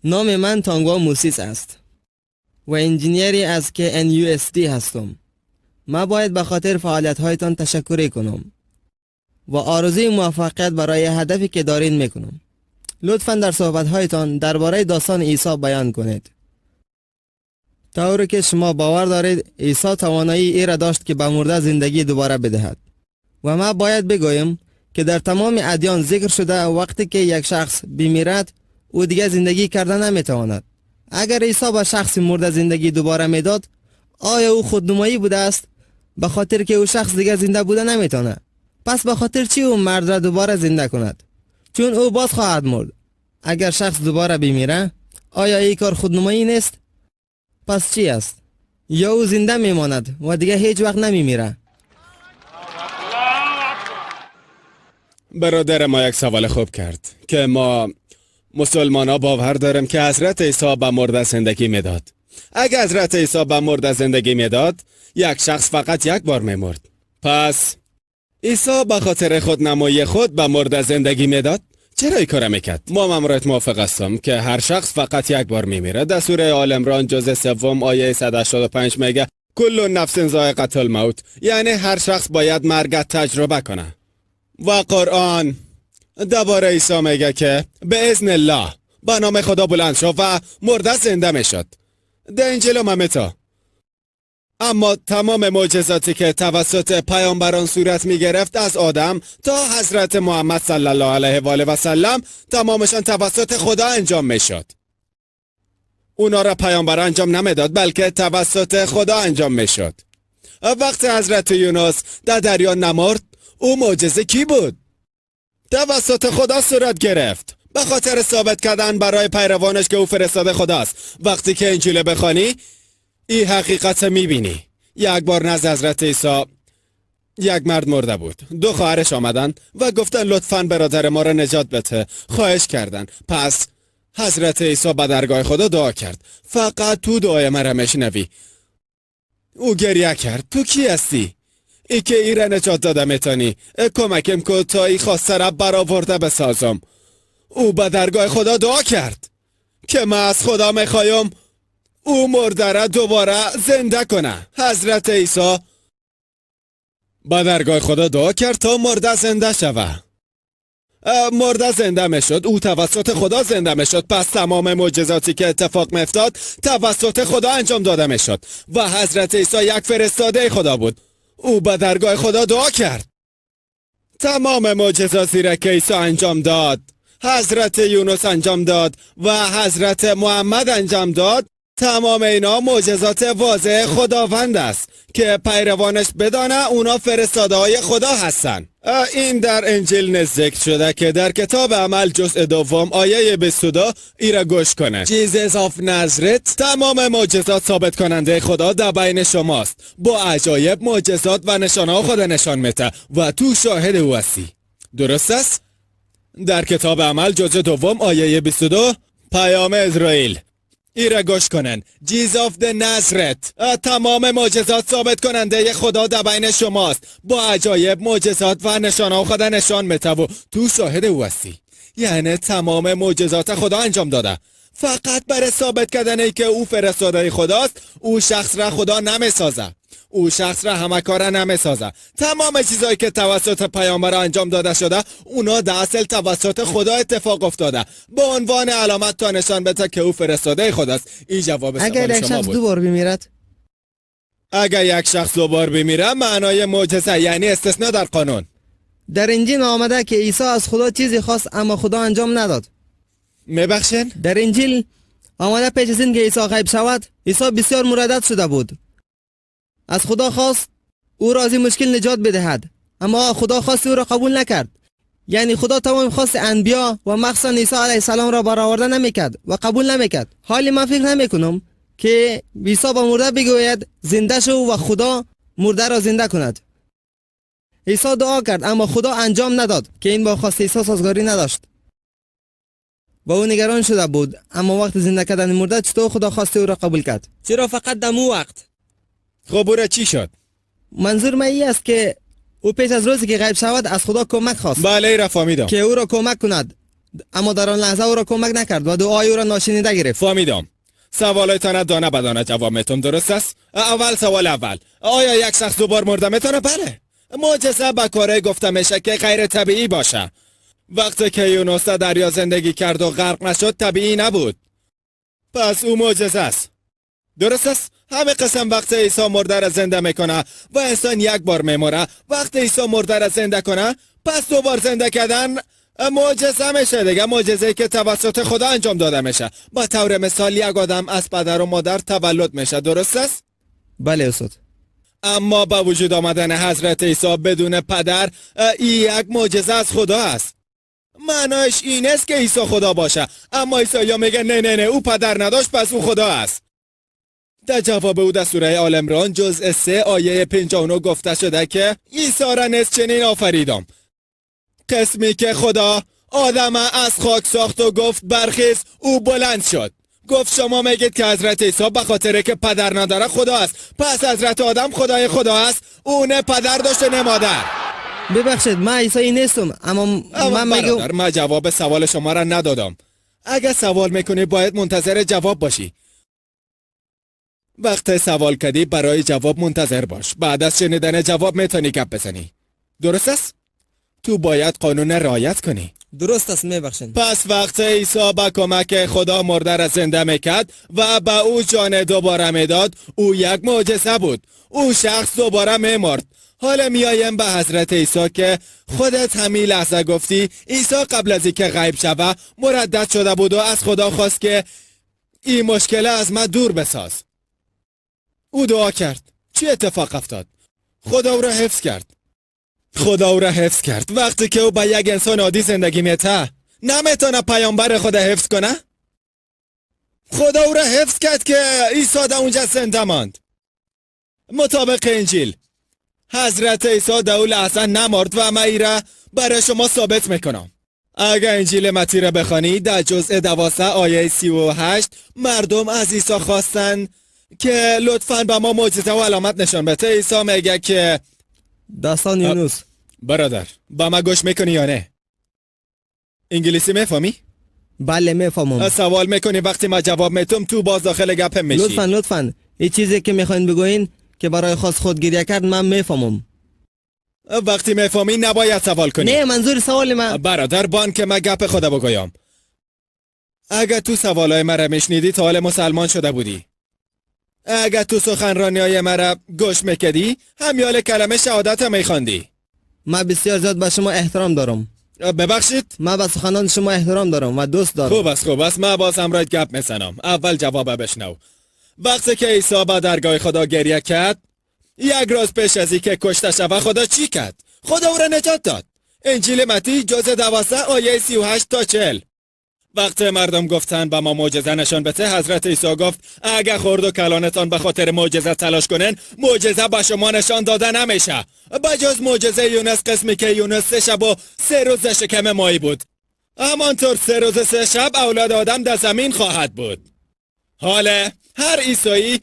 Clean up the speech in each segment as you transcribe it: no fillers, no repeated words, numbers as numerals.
نام من تانگوا موسیس است و انجینیری از KNUST هستم. من باید به خاطر فعالیت هایتان تشکر کنم و آرزوی موفقیت برای هدفی که دارین میکنم. لطفاً در صحبت هایتان درباره داستان عیسی بیان کنید. طوری که شما باور دارید عیسی توانایی ای را داشت که به مرده زندگی دوباره بدهد. و ما باید بگویم که در تمام ادیان ذکر شده وقتی که یک شخص بمیرد او دیگه زندگی کرده نمیتواند. اگر عیسی به شخص مرده زندگی دوباره میداد، آیا او خودنمایی بوده است؟ به خاطر که او شخص دیگه زنده بوده نمیتونه. پس به خاطر چی او مرد را دوباره زنده کند؟ چون او باز خواهد مرد. اگر شخص دوباره بمیره، آیا این کار خودنمایی نیست؟ پس چی است؟ یا او زنده میماند و دیگه هیچ وقت نمیمیره؟ برادر ما یک سوال خوب کرد که ما مسلمان ها باور داریم که حضرت عیسی به مرده زندگی میداد. اگر حضرت عیسی به مرده زندگی میداد، یک شخص فقط یک بار میمرد. پس عیسی به خاطر خودنمایی خود به مرده زندگی میداد؟ چرا این کار میکرد؟ ما همراه موافق هستم که هر شخص فقط یک بار میمیره. در سوره آل عمران جزء سوم آیه 185 میگه کل نفس ذائقة الموت، یعنی هر شخص باید مرگ تجربه کنه. و قرآن درباره عیسی میگه که به اذن الله، به نام خدا بلند شد و مرده زنده میشد. در انجیل هم همینطور. اما تمام معجزاتی که توسط پیامبران صورت می گرفت از آدم تا حضرت محمد صلی الله علیه و آله و سلم، تمامشان توسط خدا انجام می شد. اونا را پیامبر انجام نمیداد، بلکه توسط خدا انجام می شد. وقتی حضرت یونس در دریا نمرد، او معجزه کی بود؟ توسط خدا صورت گرفت، به خاطر ثابت کردن برای پیروانش که او فرستاده خداست. وقتی که انجیل بخوانی این حقیقت میبینی. یک بار نزد حضرت عیسی یک مرد مرده بود. دو خواهرش آمدن و گفتن لطفاً برادر ما را نجات بده. خواهش کردن. پس حضرت عیسی به درگاه خدا دعا کرد. فقط تو دعای مرا میشنوی. او گریه کرد. تو کی هستی؟ ای که ای را نجات داده میتونی. کمکم کن تا ای خواسته را برآورده بسازم. او به درگاه خدا دعا کرد که من از خدا میخوایم او مرده را دوباره زنده کنه. حضرت عیسی به درگاه خدا دعا کرد تا مرده زنده شوه. مرده زنده میشد. او توسط خدا زنده میشد. پس تمام معجزاتی که اتفاق میافتاد توسط خدا انجام داده میشد و حضرت عیسی یک فرستاده خدا بود. او به درگاه خدا دعا کرد. تمام معجزاتی را که عیسی انجام داد، حضرت یونس انجام داد و حضرت محمد انجام داد، تمام اینا معجزات واضح خداوند است که پیروانش بدانه اونا فرستاده های خدا هستن. این در انجیل نیز ذکر شده که در کتاب عمل جزء دوم آیه 22 ایرا گوش کنه. Jesus of Nazareth، تمام معجزات ثابت کننده خدا در بین شماست. با عجایب، معجزات و نشانه خدا نشان میده و تو شاهد او هستی. درست است؟ در کتاب عمل جزء دوم آیه 22 پیام اسرائیل ایره گوش کنن. Jesus of the Nazareth، تمام معجزات ثابت کننده خدا در بین شماست. با عجایب، معجزات و نشانه خدا نشان میده و تو شاهد او هستی. یعنی تمام معجزات خدا انجام داده فقط برای ثابت کردن ای که او فرستاده خداست. او شخص را خدا نمیسازه، او شخص را همه کاره نمیسازه. تمام چیزایی که توسط پیامبر انجام داده شده، اونا در اصل توسط خدا اتفاق افتاده به عنوان علامت تا نشان بده که او فرستاده خداست. این جواب اگر سوال یک شما شخص بود. دو بار بمیرد؟ اگر یک شخص دوبار بمیره، معنای معجزه، یعنی استثناء در قانون. در انجیل آمده که عیسی از خدا چیزی خواست اما خدا انجام نداد. میبخشین؟ در انجیل آمده پیش از این که عیسی غیب شود، عیسی بسیار مردد شده بود. از خدا خواست او را از این مشکل نجات بدهد، اما خدا خواست او را قبول نکرد. یعنی خدا تمام خواست انبیا و مخصوصا عیسی علیه السلام را برآورده نمیکرد و قبول نمیکرد. حالی من فکر نمیکنم که عیسی با مرده بگوید زنده شو و خدا مرده را زنده کند. عیسی دعا کرد اما خدا انجام نداد که این با خواست عیسی سازگاری نداشت و او نگران شده بود. اما وقت زنده کردن مرده چطور خدا خواست او را قبول کرد؟ چرا فقط در مو وقت؟ خب او را چی شد؟ منظور من این است که او پیش از روزی که غیب شود از خدا کمک خواست. بله، ای را فهمیدم. که او را کمک کند. اما در آن لحظه او را کمک نکرد و دعای او را ناشنیده گرفت. فهمیدم. سوالایتان دانه به دانه جواب میتم، درست است؟ اول سوال اول، آیا یک شخص دوبار مرده میتونه؟ بله. معجزه به کارهای گفته میشه که غیر طبیعی باشه. وقتی که یونس در دریا زندگی کرد و غرق نشد طبیعی نبود، پس او معجزه است، درست است؟ همه قسم وقتی عیسی مرده را زنده میکنه و انسان یک بار میموره، وقتی عیسی مرده را زنده کنه پس دوبار زنده کردن معجزه میشه دیگه، معجزه که توسط خدا انجام داده میشه. با طور مثال یک آدم از پدر و مادر تولد میشه، درست است؟ بله استاد. اما با وجود آمدن حضرت عیسی بدون پدر، این یک معجزه از خدا است. معنایش این است که عیسی خدا باشه، اما عیسی یا میگه نه نه نه او پدر نداشت پس او خدا است. در جواب او در سوره آل عمران جزء 3 آیه 59 گفته شده که عیسی را نیز چنین آفریدم، قسمی که خدا آدم از خاک ساخت و گفت برخیز، او بلند شد. گفت شما میگید که حضرت عیسی به خاطر که پدر نداره خدا است، پس حضرت آدم خدای خدا است، او نه پدر داشت نه مادر. ببخشید من عیسی نیستم، اما من میگم. من جواب سوال شما را ندادم. اگه سوال میکنی باید منتظر جواب باشی. وقت سوال کردی برای جواب منتظر باش، بعد از شنیدن جواب میتونی گپ بزنی، درست است؟ تو باید قانون رعایت کنی. درست است، میبخشید. پس وقت عیسی با کمک خدا مرده را زنده میکرد و به او جان دوباره میداد، او یک معجزه بود، او شخص دوباره میمرد. حالا میایم به حضرت عیسی که خودت همین لحظه گفتی عیسی قبل از اینکه غیب شوه مردد شده بود و از خدا خواست که این مشکل از من دور بساز. او دعا کرد. چی اتفاق افتاد؟ خدا او را حفظ کرد. خدا او را حفظ کرد. وقتی که او با یک انسان عادی زندگی میته نمیتونه پیامبر خدا حفظ کنه؟ خدا او را حفظ کرد که عیسی در اونجا زنده ماند. مطابق انجیل حضرت عیسی در اون لحظه نمرد و من ایره برای شما ثابت میکنم. اگر انجیل متی را بخوانی در جزء 12 آیه 38 مردم از عیسی خواستن که لطفاً به ما معجزه و علامت نشان بده. عیسی میگه که داستان یونس. برادر با ما گوش میکنی یا نه؟ انگلیسی میفهمی؟ بله میفهمم. سوال میکنی وقتی ما جواب میتم تو باز داخل گپ میشی. لطفاً این چیزی که میخواین بگوین که برای خاص خود گریه کرد من میفهمم. وقتی میفهمی نباید سوال کنی. نه منظور سوال من. برادر بان که من گپ خدا بگویم. اگه تو سوالای مرا میشنیدی تا حال مسلمان شده بودی. اگه تو سخنرانی های مرا گوش میکردی همیال کلمه شهادت میخواندی. من بسیار زیاد به شما احترام دارم. ببخشید؟ من به سخنان شما احترام دارم و دوست دارم. خوب است خوب است، من باز همراهت گپ میزنم. اول جواب بشنو. وقتی که عیسی به درگاه خدا گریه کرد، یک روز پیش از اینکه کشته شود خدا چی کرد؟ خدا او را نجات داد. انجیل متی جزء 12 آیه 38 تا 40. وقتی مردم گفتن به ما معجزه نشان بده، حضرت عیسی گفت اگه خرد و کلانتان به خاطر معجزه تلاش کنن، معجزه به شما نشان داده نمیشه، بجز معجزه یونس، قسمی که یونس 3 شب و 3 روز شکم ماهی بود، همانطور 3 روز 3 شب اولاد آدم در زمین خواهد بود. حالا هر عیسایی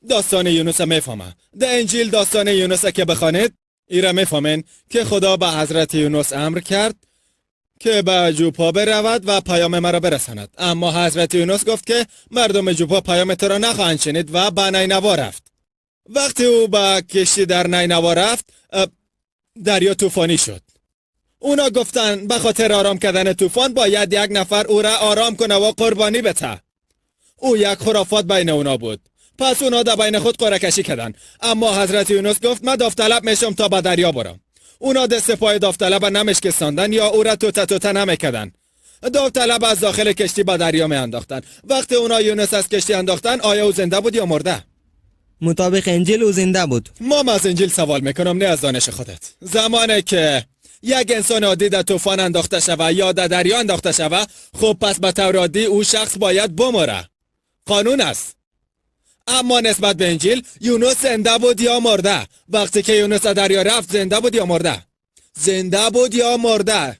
داستان یونس میفهمه. در انجیل داستان یونس که بخوانید ایره میفهمین که خدا به حضرت یونس امر کرد که به جوپا برود و پیام مرا برساند، اما حضرت یونس گفت که مردم جوپا پیام تو را نخواهند شنید و به نینوا رفت. وقتی او به کشتی در نینوا رفت، دریا طوفانی شد. اونا گفتن به خاطر آرام کردن طوفان باید یک نفر او را آرام کنه و قربانی بده. او یک خرافات بین اونا بود. پس اونا در بین خود قرعه کشی کردن، اما حضرت یونس گفت من داوطلب میشم تا به دریا برم. اونا دست پای داوطلب نمیشکستاندن یا او را توته توته نمیکردن. داوطلب از داخل کشتی به دریا میانداختن. وقتی اونا یونس از کشتی انداختن، آیا او زنده بود یا مرده؟ مطابق انجیل او زنده بود. ما از انجیل سوال میکنم، نه از دانش خودت. زمانی که یک انسان عادی در طوفان انداخته شوه یا در دریا انداخته شوه، خب پس به طور عادی او شخص باید بمره. قانون است. اما نسبت به انجیل یونس زنده بود یا مرده؟ وقتی که یونس از دریا رفت زنده بود یا مرده؟ زنده بود یا مرده؟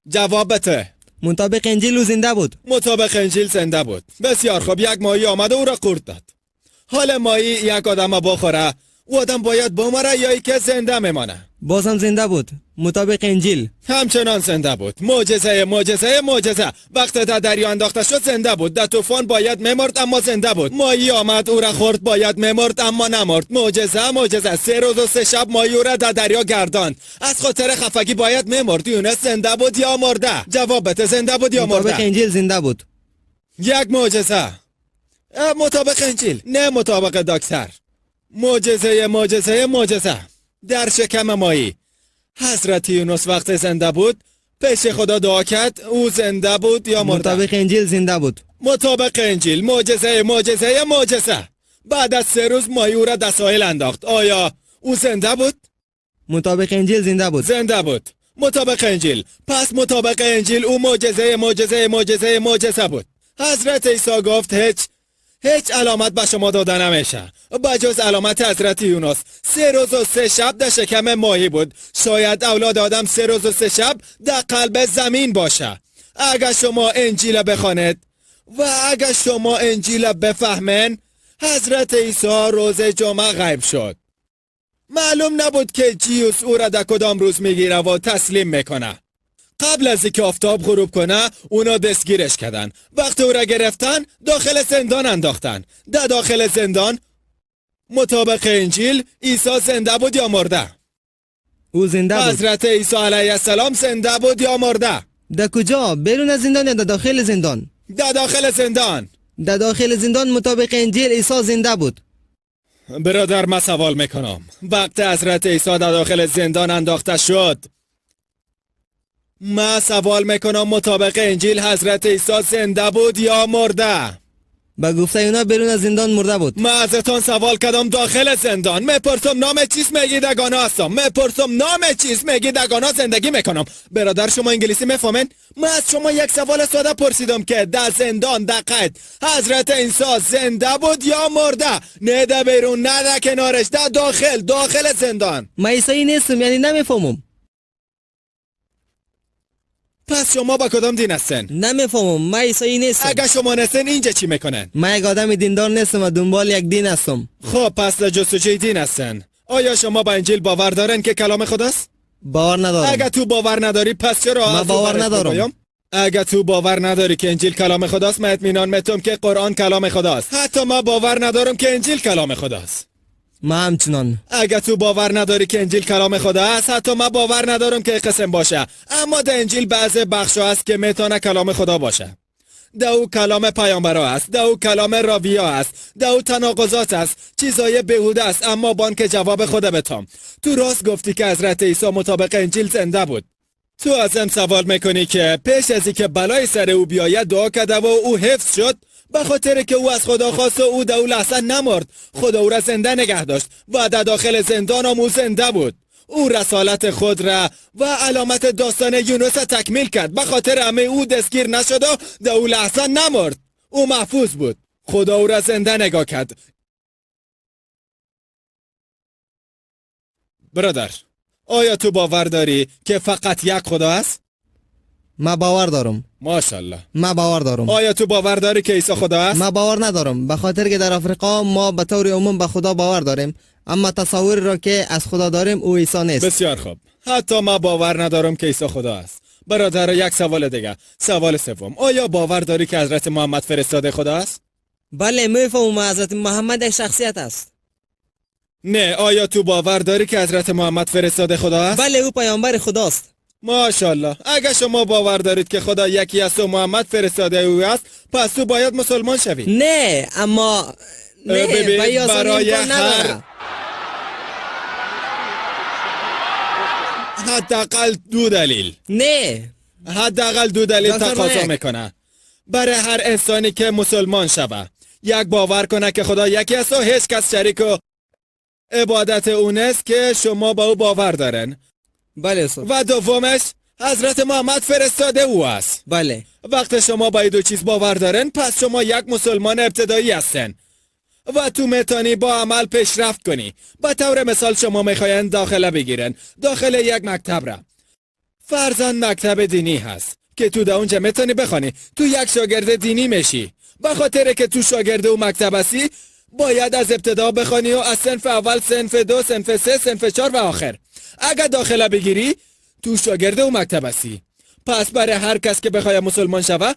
جواب بده. مطابق انجیل او زنده بود. مطابق انجیل زنده بود. بسیار خوب، یک ماهی آمده او را قورت داد. حال ماهی یک آدم بخوره، او آدم باید بمره یا ای که زنده میمانه؟ باز هم زنده بود مطابق انجیل. همچنان زنده بود. معجزه معجزه معجزه. وقتی در دریا انداخته شد زنده بود. در طوفان باید میمرد اما زنده بود. ماهی آمد او را خورد، باید میمرد اما نمرد. معجزه معجزه. 3 روز و 3 شب ماهی او را در دریا گرداند. از خاطر خفگی باید میمرد. یونس زنده بود یا مرده؟ جواب بده، زنده بود یا مطابق مرده؟ انجیل زنده بود. یک معجزه. مطابق انجیل، نه مطابق دکتر. معجزه معجزه معجزه. در شکم ماهی حضرت یونس وقت زنده بود پیش خدا دعا کرد. او زنده بود یا مرده؟ مطابق انجیل زنده بود. مطابق انجیل. معجزه معجزه معجزه. بعد از 3 روز ماهی او را در ساحل انداخت. آیا او زنده بود؟ مطابق انجیل زنده بود. زنده بود مطابق انجیل. پس مطابق انجیل او معجزه معجزه معجزه معجزه بود. حضرت عیسی گفت هیچ علامت به شما داده نمیشه بجز علامت حضرت یونس. 3 روز و 3 شب در شکم ماهی بود. شاید اولاد آدم 3 روز و 3 شب در قلب زمین باشه. اگر شما انجیل بخوانید و اگر شما انجیل بفهمین، حضرت عیسی روز جمعه غیب شد. معلوم نبود که جیوس او را در کدام روز میگیره و تسلیم میکنه. قبل از اینکه آفتاب غروب کنه اونا دستگیرش کردن. وقتی او را گرفتن داخل زندان انداختن. در داخل زندان مطابق انجیل عیسی زنده بود یا مرده؟ او زنده بود. حضرت عیسی علیه السلام زنده بود یا مرده؟ در کجا؟ بیرون از زندان یا در داخل زندان؟ در داخل زندان. در داخل زندان مطابق انجیل عیسی زنده بود. برادر من سوال میکنم، وقت حضرت عیسی در داخل زندان انداخته شد، من سوال میکنم مطابق انجیل حضرت عیسی زنده بود یا مرده؟ به گفته اونا بیرون از زندان مرده بود. من ازتان سوال کردم داخل زندان. میپرسم نام چیز میگی دگانا هستم. میپرسم نام چیز میگی دگانا زندگی میکنم. برادر شما انگلیسی میفهمین؟ من از شما یک سوال ساده پرسیدم که در زندان در قید حضرت عیسی زنده بود یا مرده؟ نه در بیرون، نه در کنارش، در داخل زندان. من عیسایی نیستم، یعنی نمیفهمم. پس شما با کدام دین هستن؟ نمیفهمم، من عیسایی نیستم. اگه شما نیستن اینجا چی میکنن؟ من یک آدم دیندار نیستم و دنبال یک دین هستم. خب پس در جستجوی دین هستن. آیا شما با انجیل باور دارن که کلام خداست؟ باور ندارم. اگه تو باور نداری پس چرا؟ من باور ندارم. اگه تو باور نداری که انجیل کلام خداست، من اطمینان میتم که قرآن کلام خداست. حتی من باور ندارم که انجیل کلام خداست. ما همچنان. اگه تو باور نداری که انجیل کلام خدا است، حتی من باور ندارم که قسم باشه. اما در انجیل بعض بخش‌ها است که میتونه کلام خدا باشه. در او کلام پیامبرا است، در او کلام راویا است، در او تناقضات است، چیزای بیهوده است. اما بانک جواب خدا بتام. تو راست گفتی که حضرت عیسی مطابق انجیل زنده بود. تو ازم سوال میکنی که پیش از اینکه بلای سر او بیاید دعا کرده و او حفظ شد، به خاطر که او از خدا خواست و او در او لحظه نمرد. خدا او را زنده نگه داشت و در داخل زندان هم او زنده بود. او رسالت خود را و علامت داستان یونس تکمیل کرد. به خاطر همه او دستگیر نشد و در او لحظه نمرد. او محفوظ بود. خدا او را زنده نگاه کرد. برادر، آیا تو باور داری که فقط یک خدا است؟ من باور دارم. ماشاءالله. من باور دارم. آیا تو باور داری که عیسی خدا است؟ من باور ندارم، به خاطر که در آفریقا ما به طور عموم به خدا باور داریم، اما تصور را که از خدا داریم او عیسی نیست. بسیار خوب. حتی من باور ندارم که عیسی خدا است. برادر، یک سوال دیگه، سوال سوم. آیا باور داری که حضرت محمد فرستاده خدا است؟ بله، میفهمم حضرت محمد یک شخصیت است. نه، آیا تو باور داری که حضرت محمد فرستاده خدا است؟ بله، او پیامبر خداست. ماشاءالله. اگه شما باور دارید که خدا یکی است و محمد فرستاده او است، پس تو باید مسلمان شوی. نه، اما نه، ببین، برای هر حداقل دو دلیل. نه، حداقل دو دلیل تقاضا میکنه برای هر انسانی که مسلمان شوه. یک، باور کنه که خدا یکی است و هیچ کس شریک و عبادت او نیست که شما با او باور دارن. بله. و دومش، حضرت محمد فرستاده او است. بله. وقت شما با این دو چیز باور دارن، پس شما یک مسلمان ابتدایی هستن و تو میتونی با عمل پیشرفت کنی. به طور مثال شما میخواین داخله بگیرن، داخل یک مکتب را. فرضاً مکتب دینی هست که تو در اونجا میتونی بخوانی. تو یک شاگرد دینی میشی. به خاطر که تو شاگرد او مکتب هستی، باید از ابتدا بخوانی و از صنف اول، صنف دو، صنف سه، صنف چهار و آخر. اگر داخله بگیری تو شاگرد او مکتب هستی. پس برای هر کس که بخواد مسلمان شوه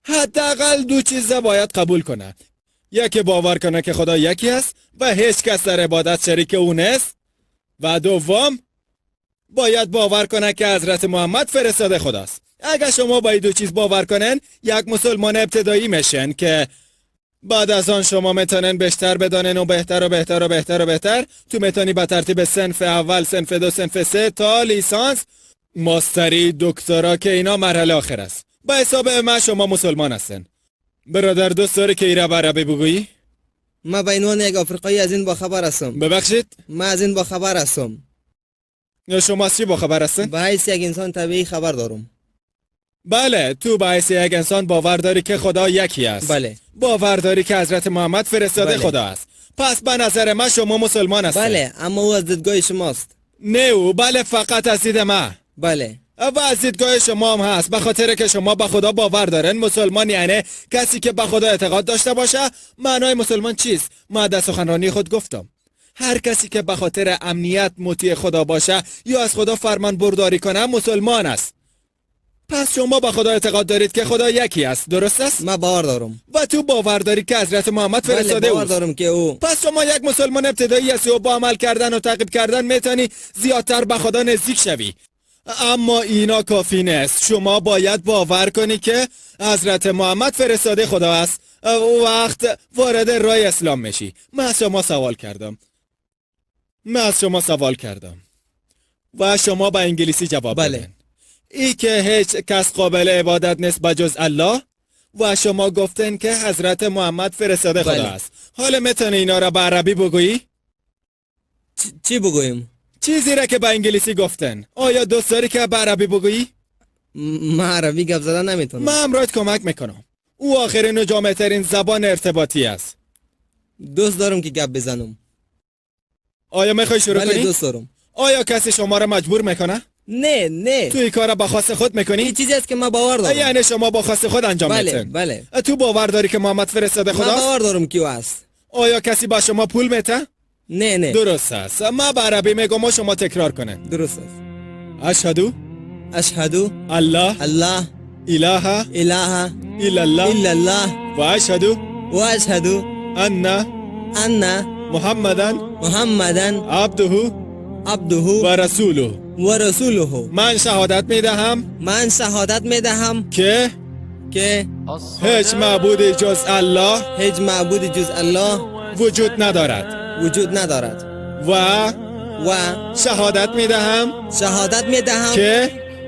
حداقل دو چیز باید قبول کنه. یکی باور کنه که خدا یکی است و هیچ کس در عبادت شریک او نیست، و دوم باید باور کنه که حضرت محمد فرستاده خداست. اگر شما با این دو چیز باور کنن یک مسلمان ابتدایی میشن که بعد از آن شما میتونن بیشتر بدانن و بهتر و بهتر و بهتر و بهتر. تو میتونی به ترتیب صنف اول، صنف دو، صنف سه تا لیسانس، ماستری، دکترا که اینا مرحله آخر است. به حساب من شما مسلمان هستن. برادر دوست داری که ایره به عربی بگویی؟ من به عنوان یک آفریقایی از این باخبر هستم. ببخشید؟ من از این باخبر هستم. شما از چی باخبر هستن؟ به حیث یک انسان طبیعی خبر دارم. بله، تو به حیث یک انسان باور داری که خدا یکی است. بله. باور داری که حضرت محمد فرستاده بله. خدا است. پس به نظر من شما مسلمان هستید. بله، اما او از دیدگاه شماست. نه او، بله فقط از دید من. بله. و از دیدگاه شما هم هست، به خاطر که شما به خدا باور دارن. مسلمان یعنی کسی که به خدا اعتقاد داشته باشه. معنای مسلمان چیست؟ من در سخنرانی خود گفتم هر کسی که به خاطر امنیت مطیع خدا باشه یا از خدا فرمان برداری کنه مسلمان است. پس شما به خدا اعتقاد دارید که خدا یکی است، درست است؟ من باور دارم. و تو باور داری که حضرت محمد فرستاده بله، باور اوست. دارم که او. پس شما یک مسلمان ابتدایی هستی و با عمل کردن و تعقیب کردن میتونی زیادتر به خدا نزدیک شوی. اما اینا کافی نیست. شما باید باور کنی که حضرت محمد فرستاده خدا است. او وقت وارد راه اسلام میشی. من از شما سوال کردم. و شما به انگلیسی جواب بله. دادن. ای که هیچ کس قابل عبادت نیست بجز الله، و شما گفتن که حضرت محمد فرستاده خدا بله. است. حالا میتونی اینا را به عربی بگویی؟ چی بگوییم؟ چیزی را که به انگلیسی گفتن. آیا دوست داری که به عربی بگویی؟ من عربی گپ زدن نمیتونم. من امرایت کمک میکنم. او آخرین و جامع ترین زبان ارتباطی است. دوست دارم که گپ بزنم. آیا میخوای شروع بله کنی؟ دوست دارم. آیا کسی شما را مجبور میکنه؟ نه نه. تو این کار با خواست خود میکنی؟ این چیزی است که من باور دارم. یعنی شما با خواست خود انجام بله میتن؟ بله. تو باور داری که محمد فرستاده من خداست؟ باور دارم که او است. آیا کسی با شما پول میته؟ نه نه. درست است. من به عربی میگم و شما تکرار کنه. درست است. اشهدو اشهدو الله الله اله اله الا الله الا الله و اشهدو و اشهدو ان ان محمدا محمدا عبده عبده و رسوله. و رسوله. من شهادت میدهم، من شهادت میدهم که هیچ معبودی جز الله، هیچ معبودی جز الله وجود ندارد، وجود ندارد. و شهادت میدهم، شهادت میدهم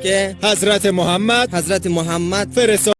که حضرت محمد، حضرت محمد فرستاده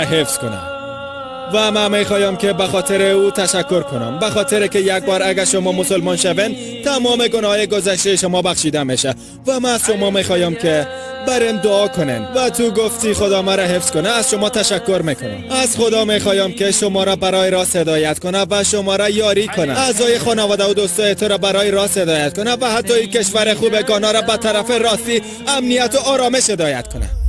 حفظ کنه. و من میخوایم که به خاطر او تشکر کنم، به خاطر که یک بار اگر شما مسلمان شوین تمام گناه گذشته شما بخشیده میشه. و من از شما میخوایم که برم دعا کنن. و تو گفتی خدا مرا حفظ کنه، از شما تشکر میکنم. از خدا میخوایم که شما را برای راست هدایت کنه و شما را یاری کنه، اعضای خانواده و دوستای تو را برای راست هدایت کنه و حتی این کشور خوب گانا را به طرف راستی، امنیت و آرامش هدایت کنه.